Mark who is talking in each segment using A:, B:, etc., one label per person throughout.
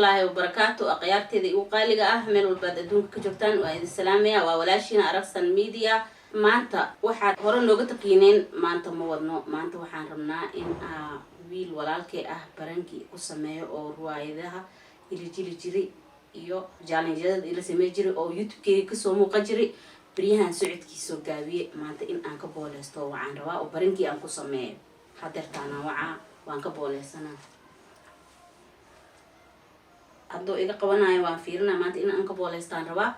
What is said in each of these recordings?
A: Waraxmatullaahi wabarakaatu. Akhyaarteeda igu qaaliga ah, meel walbaad adduunka ka joogtaan, waa idin salaamaya. Waa walaashiina Aragsan Media. Maanta waxaad hore nooga taqiineen, maanta ma wadno. Maanta waxaan rabnaa in aa wiil walaalkay ah prank-i ku sameeyo oo ruwaayadaha ila jili jiray iyo challenge-yada ila samey jiray oo YouTube-keyga kasoo muuqan jiray. Beryahan socodkiisoo gaabiye, maanta in aan ka booleysto waxaan rabaa oo prank-ii aan ku sameeyo. Hadeertaana wacaa, waan ka booleysanaa. Hadduu iga qabanayo waan fiirinaa. Maanta in aan ka booleystaan rabaa.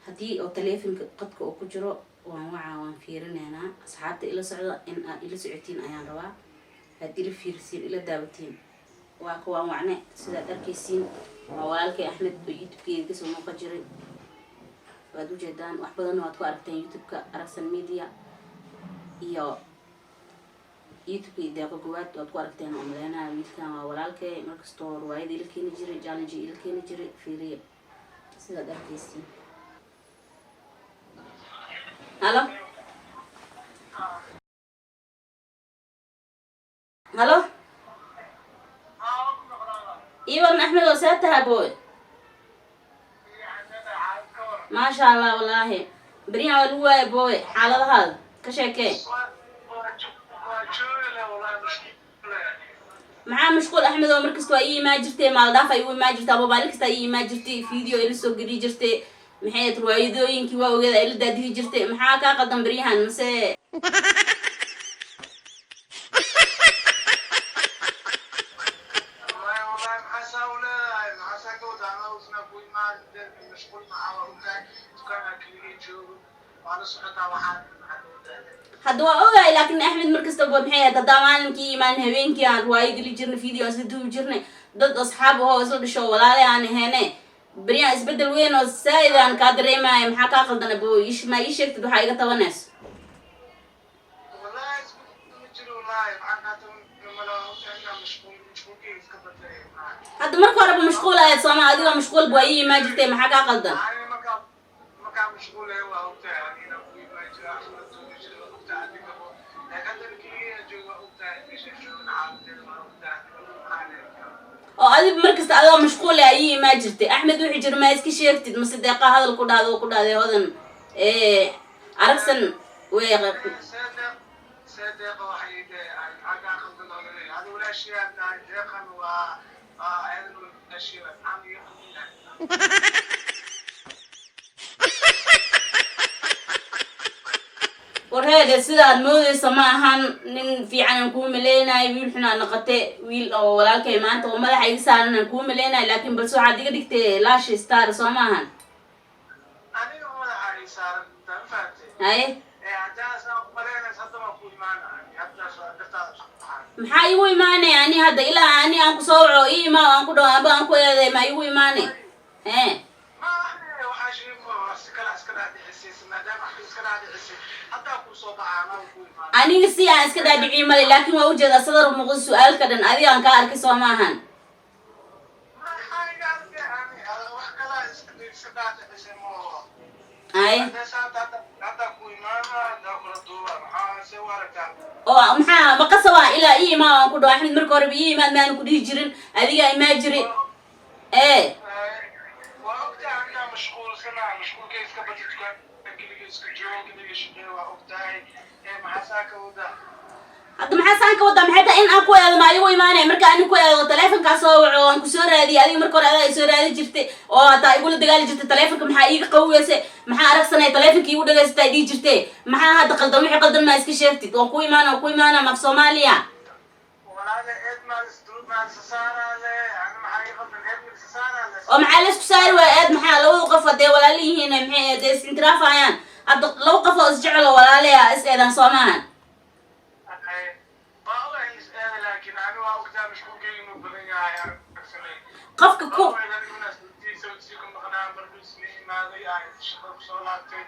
A: Haddii oo taleefonka qadka uu ku jiro, waan wacaa, waan fiirineynaa. Asxaabta ila socda, in aad ila socotiin ayaan rabaa, aad ila fiirisiin, ila daawatiin. Waa kuwaan wacne, sidaad arkaysiin waa walaalkay Axmed oo YouTube-keyga kasoo muuqan jiray. Waad ujeedaan, wax badanna waad ku aragteen YouTube-ka Aragsan Media iyo YouTube-ka Deeqo Gowaad, waad ku aragteen oo maleynaha. Wiilkan waa walaalkay, markastoo riwaayada ila keeni jiray, challenge ila keeni jiray. Fiiriya sidaad arkaysiin. Halo, halo, iwan Axmed oo saa taha boy? Maasha Allah, wallaahi beryahan waa lagu waaya boy. Xaaladahaada ka sheekee. Maxaa mashquul, Axmed? Oo markasta waa ii imaan jirtay, maaldhaaf ay igu imaan jirtay, ama maalin kasta ii imaan jirtay, video ila soo geli jirtay. Maxay ahayd, riwaayadooyinkii waa ogeeda ila daadihi jirtay. Maxaa kaa qaldan beryahan mase?
B: Wallahi wallahi, maxaa u leedahay? Maxaa ka wada? Anaa usna ku imaan mashquul, maxaa waa ogtahay, dukaanka keligii joogo, waa la socotaa. Waxaa maxaa ka wadaa?
A: Hadda waa ogahay, laakiin Axmed, mar kastaba maxay ahayd, haddaa maalinkii imaan, habeenkii aan riwaayo geli jirnay, video aan isla duubi jirnay, dad asxaab ahoo isla dhasho, walaale aan aheene. Beryahan isbeddel weyn oo saa'id aan kaa dareemaya. Maxaa kaa qaldan abo? Ma ii sheegtid waxaa iga tabanayso?
B: Wallahi isku ma jiro, wallahi maxaa kaa taban mala inaa mashquul, mashquulkeyga iska batay.
A: Hadda marka horeba mashquul ahayd sooma? Adigoo mashquul waa ii imaan jirtay. Maxaa kaa qaldan?
B: Ani markaa mashquul waa ogtahay, ani inaan ku imaan jiro, asla duubi jiro, waa ogtahay adigabo. Laakiin hadda keligii joogo, waa ogtahay meesha joogna, xaaladeeda waa ogtahay. Maxaa leeyahay?
A: Oo adig markasta adoo mashquul ah ii imaan jirtay, Axmed. Wixii jiro maa iska sheegtid mase Deeqa hadal ku dhahdo oo ku dhahday Hodan Aragsan way
B: Deeqa waxay maxaa kaa qaldan oo leeyahay? Adi walaashiyaa tahay, Deeqan waa ayadan walaashiya, maxaa iga qaldan yahay?
A: Warheede, sidaad moodeysa ma ahan. Nin fiican aan kuu maleynayo, wiil xun aad noqote. Wiil oo walaalkay maanta oo madaxa iga saaran aan kuu maleynayo, laakiin balse waxaad iga dhigtay laashi star, soo ma ahan?
B: Aniga madaxa ay saaran ma fahamtay?
A: Haye.
B: Ee haddaas aan umaleynaysa, hadda waa ku imaana haddaas dartaada.
A: Maxaa igu imaanay? Ani hadda ilaa ani aan kusoo waco, ii imaa aan ku dhaho amba aan ku eeday, ma igu imaanay he?
B: Ma waxaa sheeg si kale iska dhaadhicisay, maadaama wax iska dhaadhicisay, haddaa kuu soo baxa, anaa ku imaana.
A: Aniga si aan iska dhaadhiciyo male, laakiin waa ujeedaa sadar muuqdo su-aalka dhan adiga aan kaa arkay, soo ma ahan?
B: Maxaa iga arkay ani? Wax kala iska dhaadhicisay mo.
A: Haye.
B: Haddaa ku imaana, haddaa kula duuba, maxaa se u aragtaa?
A: Oo maxaa maqasaba ilaa ii imaa aan ku dhaho? Axmed, marka horeba ii imaad maanu ku dhihi jirin, adigaa imaa jiri ee.
B: Waa ogtahay anigaa mashquulsana, mashquulkay iska bata, dukaan keligii iska joogo, keligii shaqeeya, waa ogtahay. Maxaa saa ka wadaa?
A: Hadda maxaa saan ka wadaa? Maxay tahay in aan ku eedo? Ma igu imaanaya marka ani ku eedo, taleefonkaa soo waco, aan kusoo raadiyay? Adiga marka hore adaa isoo raadi jirtay oo hataa igula dagaali jirtay. Taleefonka maxaa iiga qawiyeyse? Maxaa Aragsanay taleefonka iigu dhagaysataa dhihi jirtay? Maxaa hadda qaldan? Wixii qaldan maa iska sheegtid? Waan ku imaana, waan ku imaana maf Soomaaliya.
B: Walaale, eed maalisa saaraale ani? Maxaa ii qaldan? Eed maalisa saaraale?
A: Oo maxaa la isku saari waaya eed? Maxaa labada qof hadee walaala yihiin, maxay dee is intiraafayaan? Hadda laba qof oo isjecel oo walaale ah is eedaan, soo maahan?
B: Waa ogahay is eeda, laakiin ani waa ogtahay mashquulkayga inuu badan yahay, Aragsanay.
A: Qofka ku
B: sii ku maqnaa, markuu isla imaaday shaqada kusoo laabtay.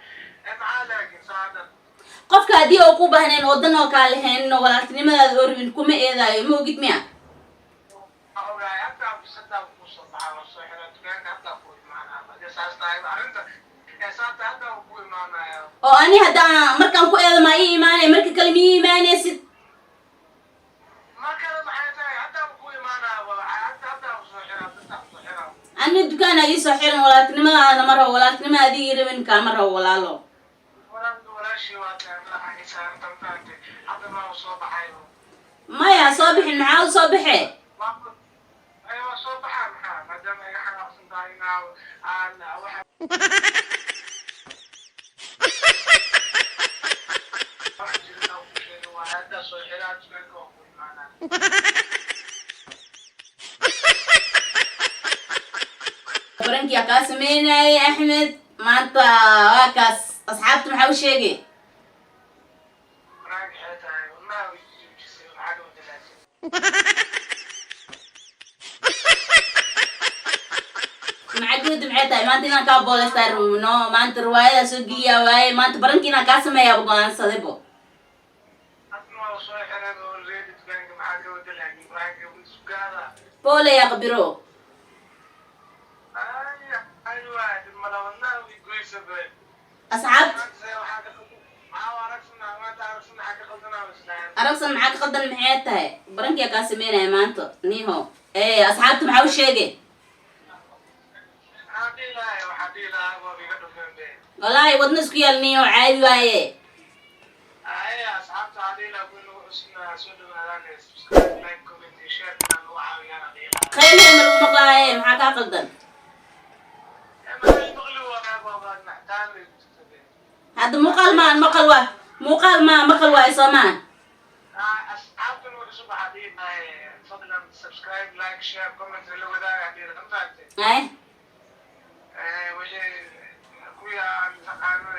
B: Maxaa laakiin saadan?
A: Qofka haddii oo ku baahnayn, wadan oo kaa lahayn oo walaaltinimadaada oo rabin, kuma eedaayo, ma ogid miya?
B: Waa ogahay. Haddaa kusoo baxa, waa soo xiraa dukaanka, haddaa ku imaanaa. Hadii saas tahay arrinta ee saata, haddaa ku imaanaya.
A: Oo ani haddaa markaan ku eedo maa ii imaanay? Marka kale ma ii imaanaysid?
B: Mar kale maxay tahay? Haddaa ku imaanaya, haddaa kusoo xiraa, haddaa kusoo xiraa.
A: Ani dukaana iisoo xiran, walaaltinimadaadana ma rabo, walaaltinimada adiga rabin kaama rabo, walaalo.
B: Walaashii waa tahay, madaxa ii saaranta, ma fahamtay? Hadda maa soo baxay.
A: Maya, soo bixin. Maxaa u soo baxe?
B: Ay, waa soo baxaa. Maxaa maadaama iga xanaaqsan tahay inaa aan waxa wax jirin aan ku sheegay waa hadda soo xiraa dukaanka, waa ku imaanaa.
A: Prank-iyaa kaa sameynayay, Axmed, maanta waa kaas. Asxaabta maxaa u sheegay?
B: Wanaag waxay tahay wadnaha way joojisay, maxaa ka bedelaysay?
A: Macagooda maxay tahay maanta inaan kaa booleystaa rabno? Maanta riwaayadaa soo geliyaa waaye. Maanta prank-i inaan kaa sameeyaa go-aansaday bo.
B: Hadda waa soo xiran already dukaanka, maxaa ka bedelay prank-ka sugaada?
A: Boole yaa qabiro.
B: Ay ay, waa mala wadnaha way goysa be.
A: Asxaabta.
B: Waxaa ka qaldan, maxaa aragsanaa maanta? Aragsan, maxaa ka qaldanaa islaan?
A: Aragsan, maxaa ka qaldan? Maxay tahay prank-iyaa kaa sameynaya maanta niho? Asxaabta maxaa u sheegay?
B: Maxaa dhihi lahay? Waxaa dhihi lahaa waa iga dhufeen be.
A: Walaahi wadna isku yaal niho, caadi waaye.
B: Ay, asxaabta waxaa dhihi lahaa kuwa nagu cusubna soo dhawaadaan, subscribe, like, comment iyo share inaan nagu caawiyaan aan dhihi lahaa.
A: Khayliya ma lagu maqlaaye? Maxaa kaa qaldan?
B: Maxay maqli wadaa? Baabaa naxtaan bay ku jirta be.
A: Hadda muuqaal maa maqal waa muuqaal maa maqal waaye, soo maa?
B: Asxaabta nagu cusub waxaa dhihi lahay fadlan subscribe, like, share, comment la wadaaga dhihi lahaa, ma fahamtay?
A: Ay.
B: Wixii kuwii aan taqaano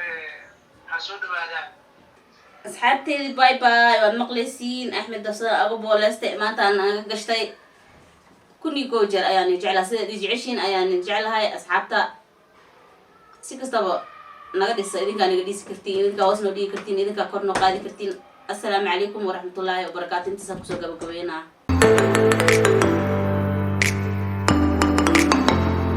B: ha soo dhawaadaan.
A: Asxaabteedii, bye bye. Waad maqlaysiin Axmed dabsada aga booleystay maanta aan aga gashtay. 1001 jeer ayaan jeclaa, sidaad i jeceshiin ayaan jeclahay. Asxaabta, si kastaba naga dhisa, idinkaa naga dhisi kartiin, idinkaa hoos noo dhigi kartiin, idinkaa kor noo qaadi kartiin. Assalaamu calaykum waraxmatullaahi wabarakaatu. Intaasaan kusoo gabagabeynaa.